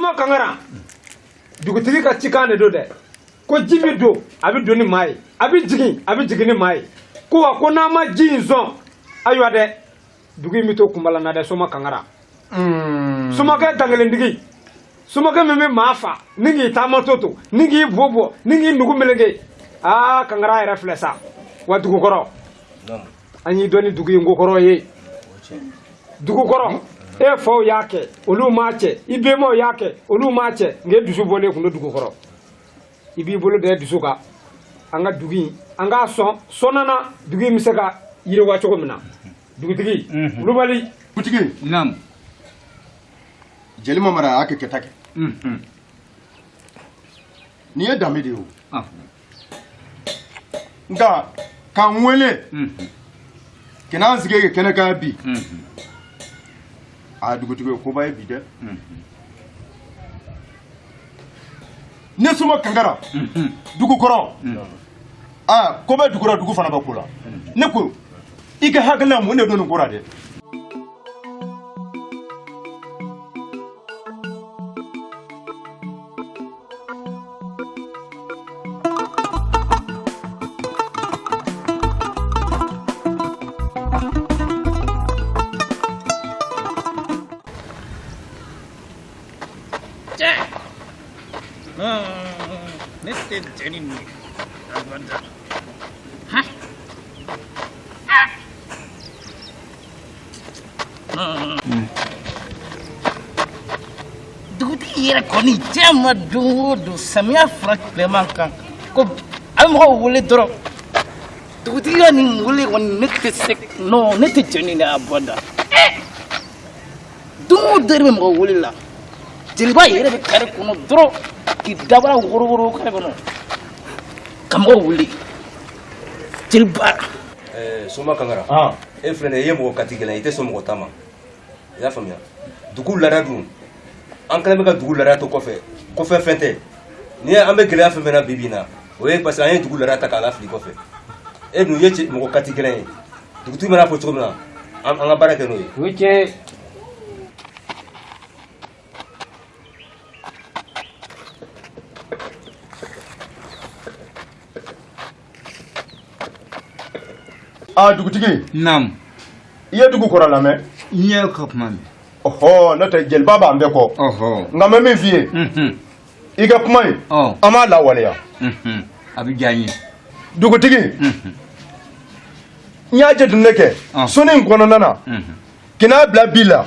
Soma Kankara, dugutigi ka cikan de don dɛ. Ko ji bɛ don, a bɛ don ni maa ye, a bɛ jigin, a bɛ jigin ni maa ye. Ko wa ko n'an ma ji in sɔn, ayiwa dɛ, dugu in bɛ to kunbala na dɛ. Soma Kankara, somakɛ dankelentigi, somakɛ min bɛ maa fa ni k'i taama to to, ni k'i bo bɔ, ni k'i nugu meleke. Aa, Kankara yɛrɛ filɛ sa. Wa dugukɔrɔ, an y'i dɔn ni dugu in kokɔrɔ ye. Dugukɔrɔ, e faw y'a kɛ, olu m'a cɛ. I bɛnbaw y'a kɛ, olu m'a cɛ. Nka e dusu bɔlen kun don dugukɔrɔ, i b'i bolo da dusu kan. An ka dugu in, an k'a sɔn sɔnnana, dugu in bɛ se ka yiriwa cogo min na. Dugutigi Kulubali. Dugutigi. Naamu. Jeli Mamara y'a kɛ kɛta kɛ. Nin ye danbe de ye o. Nka k'an wele ka n'an sigi kɛ kɛnɛ kan bi, a dugutigi ye koba ye bi dɛ. Ne Soma Kankara, dugukɔrɔ, aa, ko bɛ dugu la, dugu fana bɛ ko la. Ne ko i ka hakilina mun de don nin ko la dɛ? Ne tɛ jɛn ni nin ye abada. Dugutigi yɛrɛ kɔni, diɲɛ ma don o don, samiya fara tilema kan, ko a bɛ mɔgɔw wele dɔrɔn. Dugutigi ka nin wele kɔni, ne tɛ se, non, ne tɛ jɛn ni nin ye abada. Don o don de bɛ mɔgɔ wele la. Jeliba yɛrɛ bɛ kare kɔnɔ dɔrɔn k'i dabara woroworo kare kɔnɔ ka mɔgɔw wele. Jeliba. Soma Kankara, e filɛ nin ye, i ye mɔgɔ kati gɛlɛn, i tɛ sɔn mɔgɔ ta ma. I y'a faamuya? Dugu laada dun, an kɛlen bɛ ka dugu laada to kɔfɛ. Kɔfɛ fɛn tɛ n'i ye. An bɛ gɛlɛya fɛn fɛn na bi bi in na, o ye parce que an ye dugu laada ta k'a lafili kɔfɛ. E dun ye mɔgɔ kati gɛlɛn ye. Dugutigi mana fɔ cogo min na, an ka baara kɛ n'o ye. O ye tiɲɛ ye. Aa, dugutigi. Naamu. I ye dugu kɔrɔ lamɛn? N ye ka kuma mɛn. Ɔhɔ, n'o tɛ jeliba b'an bɛɛ kɔ. Nka n bɛ min f'i ye, i ka kuma in, an b'a lawaleya. A bɛ diya n ye. Dugutigi, n y'a jateminɛ kɛ sɔnni in kɔnɔna na, k'i bila bi la,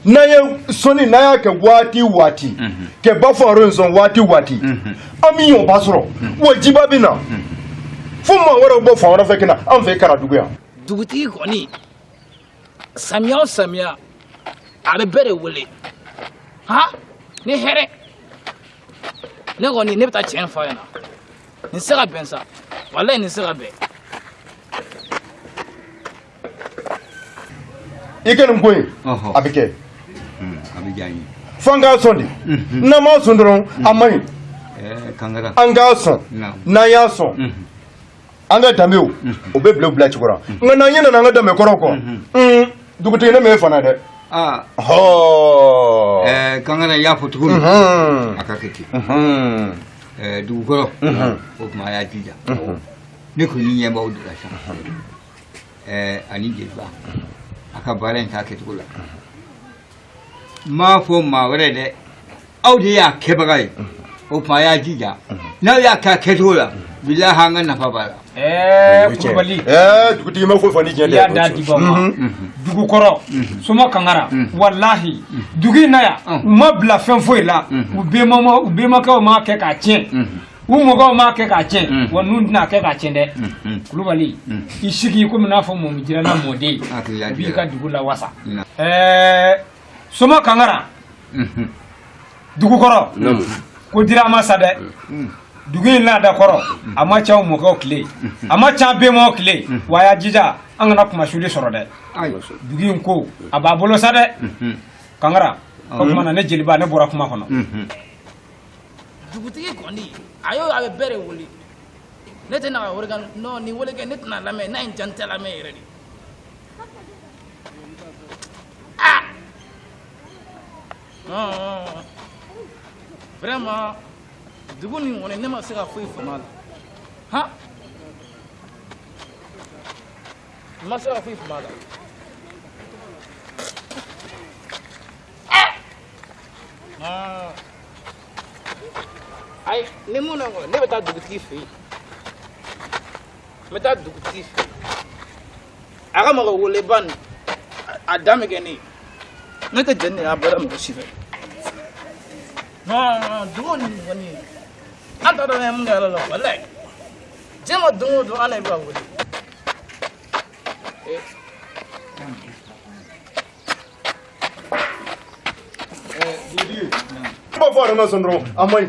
n'an ye sɔnni, n'an y'a kɛ waati waati, kɛ ba fɔ in sɔn waati waati, an bɛ ɲɔba sɔrɔ wa jiba bɛ na fo maa wɛrɛw bɔ fan wɛrɛ fɛ ka na an fɛ Karadugu yan. Dugutigi kɔni, samiya o samiya, a bɛ bɛɛ de wele. Han, ni hɛrɛ. Ne kɔni, ne bɛ taa tiɲɛ fɔ a ɲɛna. Nin tɛ se ka bɛn sa, walayi, nin tɛ se ka bɛn. I ka nin ko in, a bɛ kɛ. A bɛ diya n ye. Fo an k'a sɔn de. N'an m'a sɔn dɔrɔn, a man ɲi. Kankara. An k'a sɔn. N'an y'a sɔn, an ka danbew, o bɛ bila u bila cogo la. Nka n'an ɲinɛna an ka danbe kɔrɔw kɔ, dugutigi, ne m'e fana dɛ. Ɔhɔ. Kankara, i y'a fɔ cogo min, a ka kɛ ten. Dugukɔrɔ, o tuma a y'a jija. Ne kɔni ɲɛ b'aw de la sisan ani jeliba a ka baara in k'a kɛcogo la. N m'a fɔ maa wɛrɛ dɛ, aw de y'a kɛbaga ye. O tuma a y'a jija, n'aw y'a kɛ a kɛcogo la, bilahi, an ka nafa b'a la. Kulubali. Dugutigi ma foyi fɔ ni tiɲɛ tɛ. I y'a da di ba ma. Dugukɔrɔ, Soma Kankara, walahi, dugu in na yan, u ma bila fɛn foyi la. U bɛnba, u bɛnbakɛw m'a kɛ k'a tiɲɛ, u mɔgɔw m'a kɛ k'a tiɲɛ, wa ninnu tɛna kɛ k'a tiɲɛ dɛ. Kulubali, i sigi komi n'a fɔ mɔmi jiranna mɔden, i b'i ka dugu lawasa. Soma Kankara, dugukɔrɔ, ko dira a ma sa dɛ. Dugu in laada kɔrɔ, a ma ca mɔkɛw tile, a ma ca bɛnbaw tile. Wa a y'a jija, an kana kumasuli sɔrɔ dɛ. Dugu in ko a b'a bolo sa dɛ. Kankara, o tuma na, ne jeliba, ne bɔra kuma kɔnɔ. Dugutigi kɔni, a y'o, a bɛ bɛɛ de wele. Ne tɛ na ka wele kan, non, nin wele kɛ, ne tɛna lamɛn. N'a ye n diya, n tɛ lamɛn yɛrɛ de. Ah non. Vraiment dugu nin kɔni ne ma se ka foyi faamu a la. Han, n ma se ka foyi faamu a la. Ah! Ayi, ni mun na kɔni, ne bɛ taa dugutigi fɛ yen. N bɛ taa dugutigi fɛ yen, a ka mɔgɔ weleba nin, a dan bɛ kɛ ne ye. Ne tɛ jɛn nin abada mɔgɔ si fɛ. Non, dugu nin kɔni, an t'a dɔn an ye mun kɛ ala la. Walayi, diɲɛ ma, don o don an de bɛ ka wele. Dugutigi, i b'a fɔ a yɛrɛ ma sɔn dɔrɔn, a man ɲi.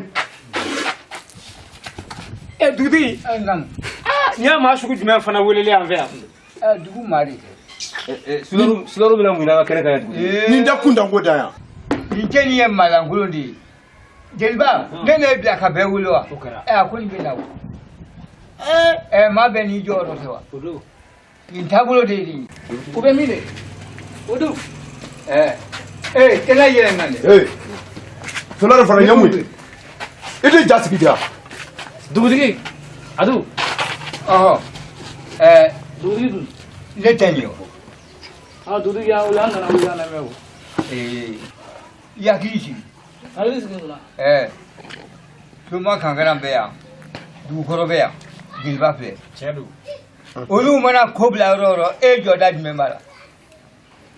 Ɛ, dugutigi, nin y'a maa sugu jumɛn fana welelen an fɛ yan? Dugu maa de tɛ. Sularu bɛna mun ɲini an ka kɛnɛ kan yan, dugutigi? Nin tɛ kuntanko dan yan. Nin cɛ nin ye maalankolon de ye. Jeliba, ne n'e bila ka bɛɛ wele wa? O kɛra. A ko nin bɛ na o. Maa bɛɛ n'i jɔyɔrɔ tɛ wa? O don. Nin taabolo de ye nin ye. O bɛ min de? O don. Ee, tɛnɛ yɛlɛ na dɛ. Ee, Solari fana ye mun ye? I tɛ ja sigi diya. Dugutigi, a dun. Ɔhɔ. Dugutigi dun. Ne tɛ nin ye o. Ah, dugutigi y'an wele, an nana wele, an lamɛn o. I hakili sigi. Hakili sigi mun na? Soma Kankara bɛ yan, dugukɔrɔ bɛ yan, jeliba filɛ. Tiɲɛ don. Olu mana ko bila yɔrɔ o yɔrɔ, e jɔda jumɛn b'a la?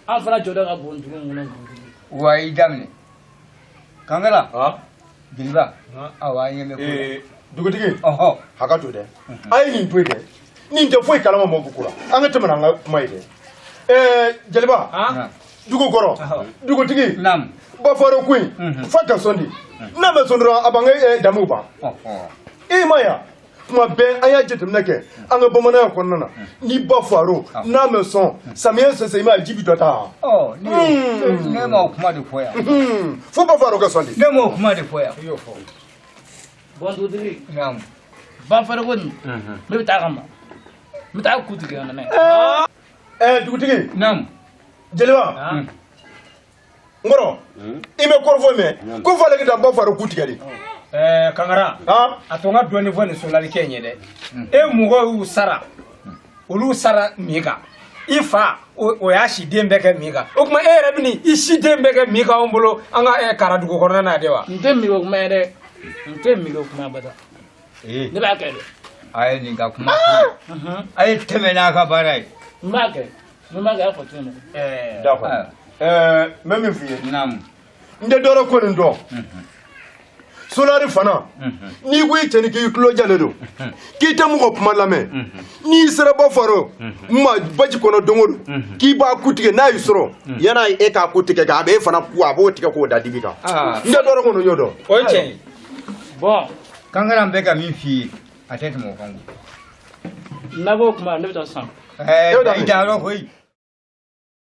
An fana jɔda ka bon dugu in kɔnɔ, dugutigi. Wa i daminɛ. Kankara. Jeliba. Awɔ, an ɲɛ bɛ ko la. Dugutigi. Ɔhɔ. Hakɛ to dɛ. A ye nin to yen dɛ. Nin tɛ foyi kalama mɔgɔ ko la. An ka tɛmɛ n'an ka kuma ye dɛ. Jeliba. Dugu kɔrɔ. Dugutigi. Naamu. Bafaro ko in. F'a ka sɔn de. N'a ma sɔn dɔrɔn, a b'an ka damuw ban. I ma ye wa? Kuma bɛɛ an y'a jateminɛ kɛ an ka bamananya kɔnɔna na, ni ba faro n'a ma sɔn, samiyɛ sɛsɛ, i ma ye, ji bi dɔ ta. Ɔ, ne ma o kuma de fɔ yan. Fo ba faro ka sɔn de. Ne ma o kuma de fɔ yan. I y'o fɔ. Bon, dugutigi. Naamu. Banfariko nin, ne bɛ taa a kama. N bɛ taa ku tigɛ ka na n'a ye. Dugutigi. Naamu. Jeliba. N kɔrɔ, i bɛ kɔrɔfɔ mɛn ko f'ale ka taa ba faro ku tigɛ de. Ɛɛ, Kankara, a to n ka dɔɔnin fɔ nin solalikɛ in ye dɛ. E mɔgɔw y'u sara, olu sara min kan, i fa o y'a si den bɛɛ kɛ min kan, o tuma e yɛrɛ bɛ nin i si den bɛɛ kɛ min kan anw bolo an ka kara dugu kɔnɔna na de wa? N tɛ min ko kuma ye dɛ, n tɛ min ko kuma abada. Ne b'a kɛ dɛ. A ye nin ka kuma. A ye tɛmɛ n'a ka baara ye. N b'a kɛ. N b'a kɛ, a fɔ cogo min. D'accord. N bɛ min f'i ye. Naamu. N tɛ dɔwɛrɛ ko nin dɔn. Solari fana, n'i ko i cɛni k'i tulo jalen don, k'i tɛ mɔgɔ kuma lamɛn, n'i sera ba faro ma baji kɔnɔ don o don k'i b'a ku tigɛ, n'a y'i sɔrɔ yan'a e k'a ku tigɛ, a bɛ e fana ku, a b'o tigɛ k'o da dibi kan. N tɛ dɔwɛrɛ kɔni, n y'o dɔn. O ye tiɲɛ ye. Bon. Kankara bɛ ka min f'i ye, a tɛ tɛmɛ o kan koyi. N'a b'o kuma, ne bɛ taa sisan. I da yɔrɔ koyi.